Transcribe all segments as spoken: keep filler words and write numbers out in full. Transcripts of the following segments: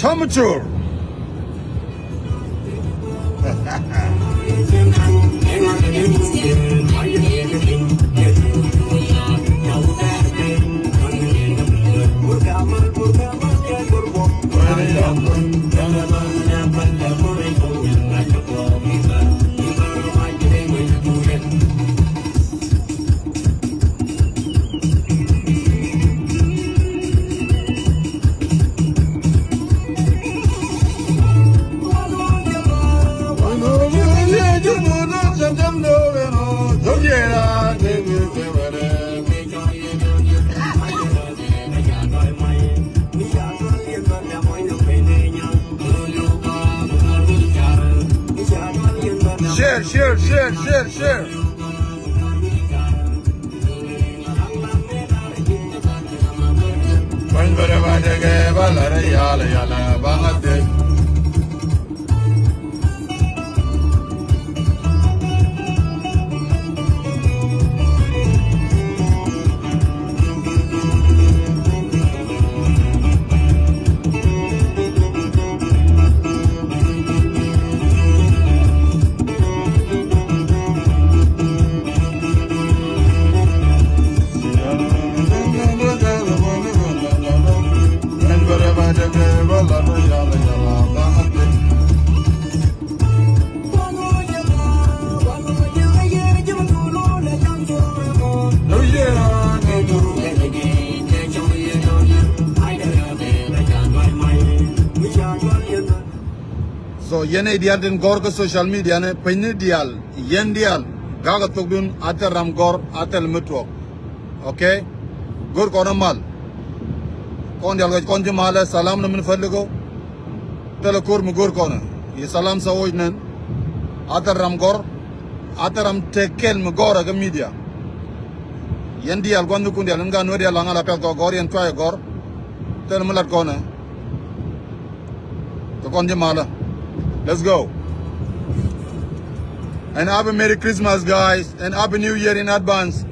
Tomatur. Share, share, share, share, share. So yɛn ɛ diaal tin gɔ̱r kä social media ni, piny ni diaal, yɛn diaal, gak a thokdun, a thil ram gɔ̱r, a thil mi tuɔɔk. Okay? Go̱r kɔn a mal. Kɔn diaal kɛ kɔn ji̱ malɛ, salam ni min fadliko. Thilɛ ko̱r mi go̱r kɔn a. Yi salam sa woc nɛn. A thil ram gɔ̱r, a thil ram tëk kɛl mi gɔ̱r a kä media. Yɛn diaal gua̱n ni kun diaal, in gan wä diaal laŋa la pɛth gɔ̱r, gɔ̱r yɛn cuay gɔ̱r. Thilɛ mi lat kɔn a. Kɛ kɔn ji̱ malä. Let's go. And have a Merry Christmas, guys, and Happy New Year in advance.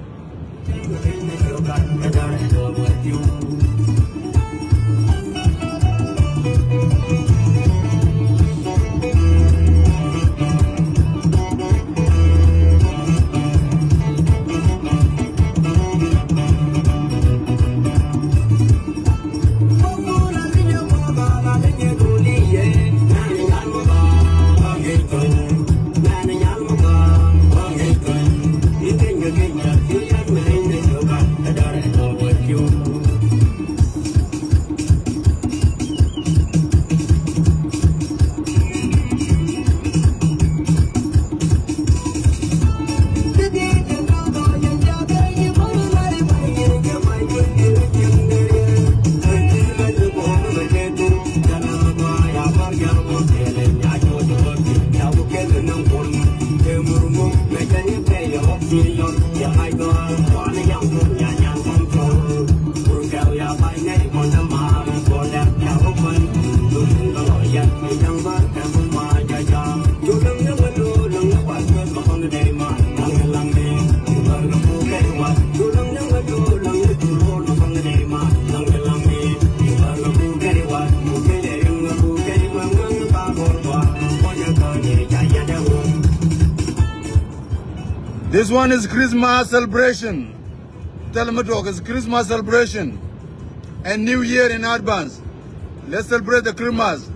This one is Christmas celebration. Tell me, dog, it's Christmas celebration and New Year in advance. Let's celebrate the Christmas.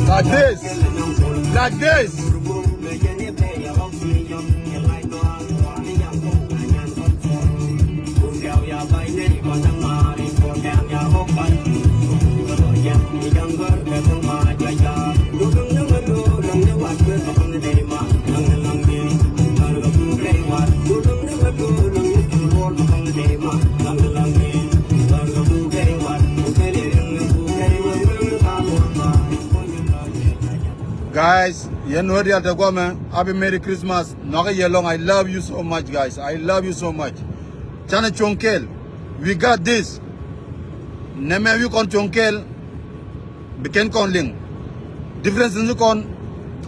Like this. Like this. Guys, yɛn nuɔ̱t dial te guamɛ, happy Merry Christmas. Nhɔakä yɛ lɔŋ, I love you so much, guys. I love you so much. Canɛ cuɔ̱ŋ kɛɛl. We got this. Nɛmɛ wi̱i̱ kɔn cuɔ̱ŋ kɛɛl. Bi kɛn kɔn liŋ. Difference ni kɔn.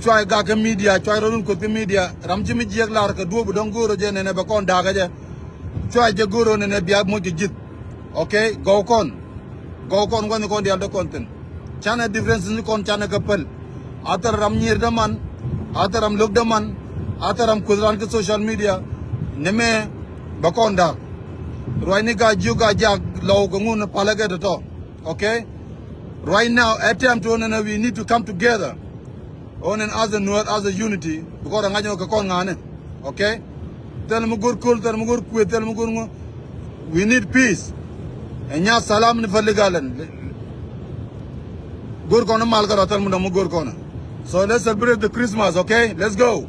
Cuay gak kä media, cuay rɔdun kuoth kä media. Ram ci mi jiɛk lar kɛ duɔ̱ɔ̱p bi dɔ̱ŋ go̱o̱r jɛ nɛnɛ bɛ kɔn dakä jɛ. Cuay jɛ go̱o̱r nɛnɛ bia moc kɛ ji̱th. Okay, gɔw kɔn. Gɔw kɔn gua̱ny kɔn dial dee kɔn thi̱n. Canɛ difference ni kɔn canɛ kä päl. A thil ram nyier däman. A thil ram lo̱k däman. A thil ram kueth ran kä social media. Nɛmɛ bɛ kɔn da̱k. Ruacni ga jiök ga jak lɔw kɛ ŋun palä kɛ tɔ̱tɔ̱. Okay? Right now, at time to nɛnɛ, we need to come together. Ɣän ɛn as a Nuer, as a unity, because ɛ ŋa̱c ɛn ɣöö kɛ kɔn ŋa̱a̱nɛ. Okay? Thil mi go̱r köl, thil mi go̱r kuëë, thil mi go̱r ŋö. We need peace. Ɛ nya salam ni fali galɛn. Go̱r kɔn mal kɛ rɔ thil mi dɔ̱ŋ mi go̱r kɔn. So let's celebrate the Christmas, okay? Let's go.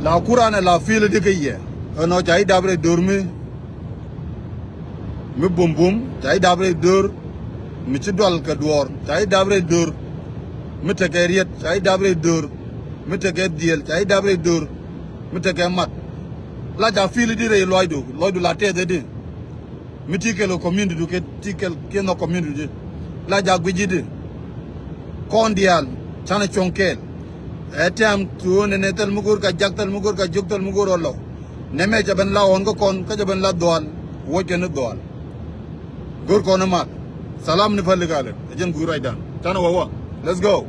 La kuranɛ la fiil di kä yɛ. Ɛnɔ ca i̱ dap rɛy döör mi, mi bumbum, ca i̱ dap rɛy döör mi ci dual kɛ duɔɔr, ca i̱ dap rɛy döör mi tekɛ riet, ca i̱ dap rɛy döör mi tekɛ dhiel, ca i̱ dap rɛy döör mi tekɛ mat. La ca fiil di rɛy luɔcdu, luɔcdu la tɛth di. Mi ti kɛl kɛ community du kɛ ti kɛl kɛ nhɔk community du. La jak guic ji̱ di. Kɔn diaal canɛ cuɔ̱ŋ kɛɛl. Ɛ tɛm tuun ɛn ɛ thil mi go̱o̱r ka jak, thil mi go̱o̱r ka jiök, thil mi go̱o̱r ɔ lɔ. Nɛmɛ cɛ ben la ɣɔn kä kɔn kä cɛ ben la dhual. Wuɔc kɛn ni dhual. Go̱o̱r kɔn ni mal. Salam ni päl ikalɛ. Ɛ jɛn guur racdan. Canɛ wä wä. Let's go.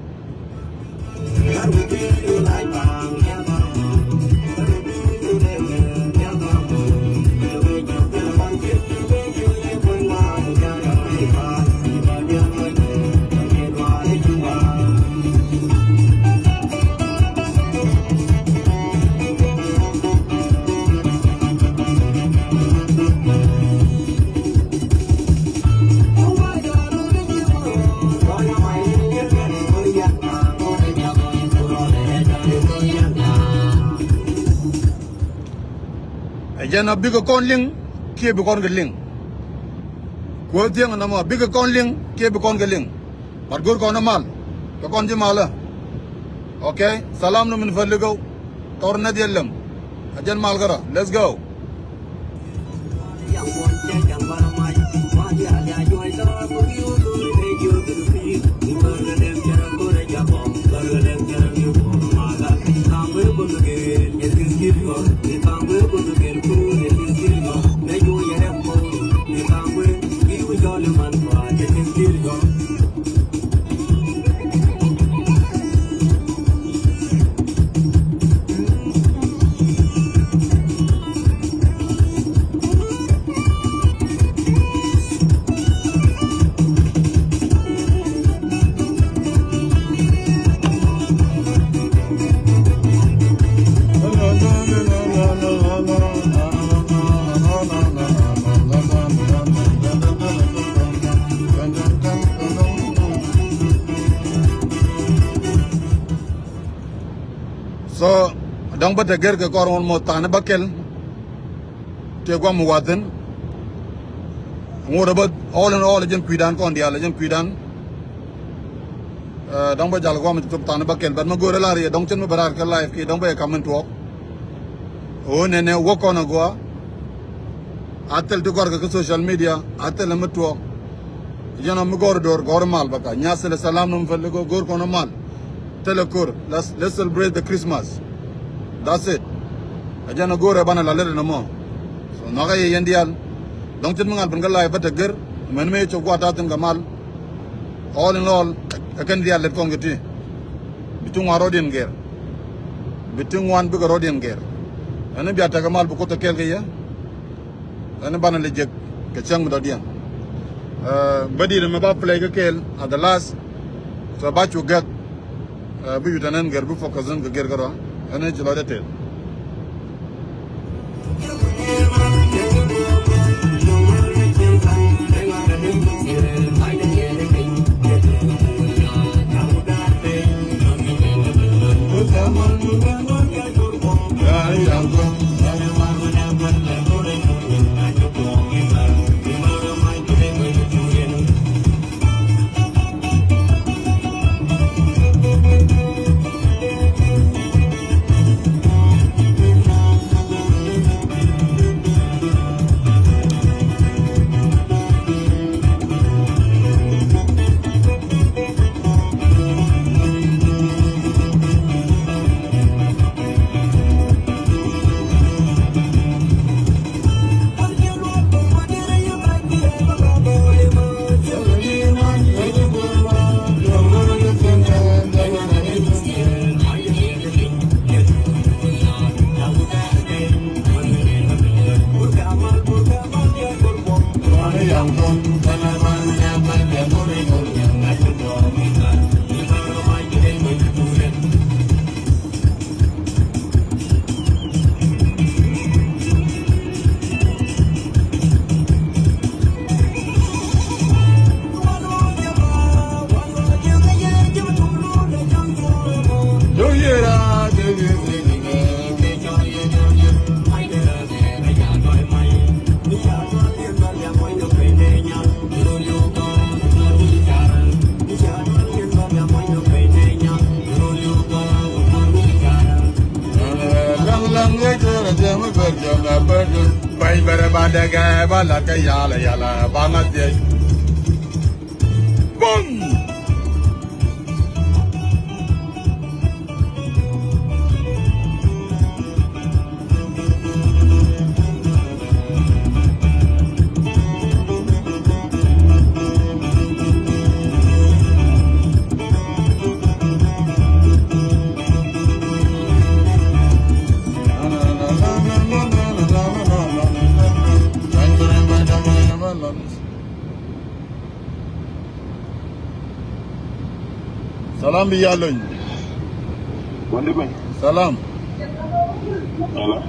Ɛ jɛn a bikɛ kɔn liŋ kiɛ bi kɔn kɛ liŋ. Kuäär thiäŋ ɛn ɛmɔ a bikɛ kɔn liŋ kiɛ bi kɔn kɛ liŋ. But go̱r kɔn ɛ mal kɛ kɔn ji̱ malä. Okay, salam ni min päl ikä. Tɔr nɛ dhiel lɛm. A jɛn mal kärä. Let's go. So dɔ̱ŋ bä te gɛr kɛ kɔr ŋuɔ̱t mɔ tha̱a̱n bä kɛl. Tëë guam mi wa̱thi̱n. Ŋot ɛ bä all in all ɛ jɛn kui̱dan kɔn diaal ɛ jɛn kui̱dan. Ɛ, dɔ̱ŋ bä jal guam mi thop tha̱a̱n bä kɛl, but mi go̱o̱rä lar yɛ dɔ̱ŋ cin mi bä raar kɛ live kiɛ dɔ̱ŋ bä yɛ kam min tuɔɔk. Ɣöö nɛnɛ wä kɔn agua. A thil ti gɔrkɛ kä social media, a thil mi tuɔɔk. Yɛn ɔ mi gɔr do̱r gɔr mal bä ka. Nya thil salam nɔm fɛl go̱r kɔn mal. Thil ko̱r. Let's, let's celebrate the Christmas. That's it. A jɛn a go̱r ɛ banɛ la lɛt nɔmɔ. So nhɔkä yɛ yɛn diaal. Dɔ̱ŋ cit mi ŋal ben kä live bä te gɛr. Mɛn mi yɛ cop gua̱a̱th ta̱thi̱n kɛ mal. All in all, ɛ kɛn diaal lɛt kɔn kɛ ti. Bi ti ŋuan rɔ̱diɛn gɛr. Bi ti ŋuan bikɛ rɔ̱diɛn gɛr. Ɛn bia tekɛ mal bi Kuoth ɛ kɛɛl kɛ yɛ. Ɛn banɛ lɛ jek kɛ cäŋ mi dɔ̱diɛn. Ɛ, bä di̱t ɛmɛ ba play kä kɛɛl at the last. So ba cu gɛk. Ɛ, bi yut ɛn ɛn gɛr bi focus ɛn kɛ gɛr kärɔa. Ɛn ci lɔcdä tëël. Bäny bɛrɛ ba dɛgɛ ba lat kɛ yala yala ba ŋa thiec. Bum! Salam bi ya lony. Wandi bɛny. Salam. Hello.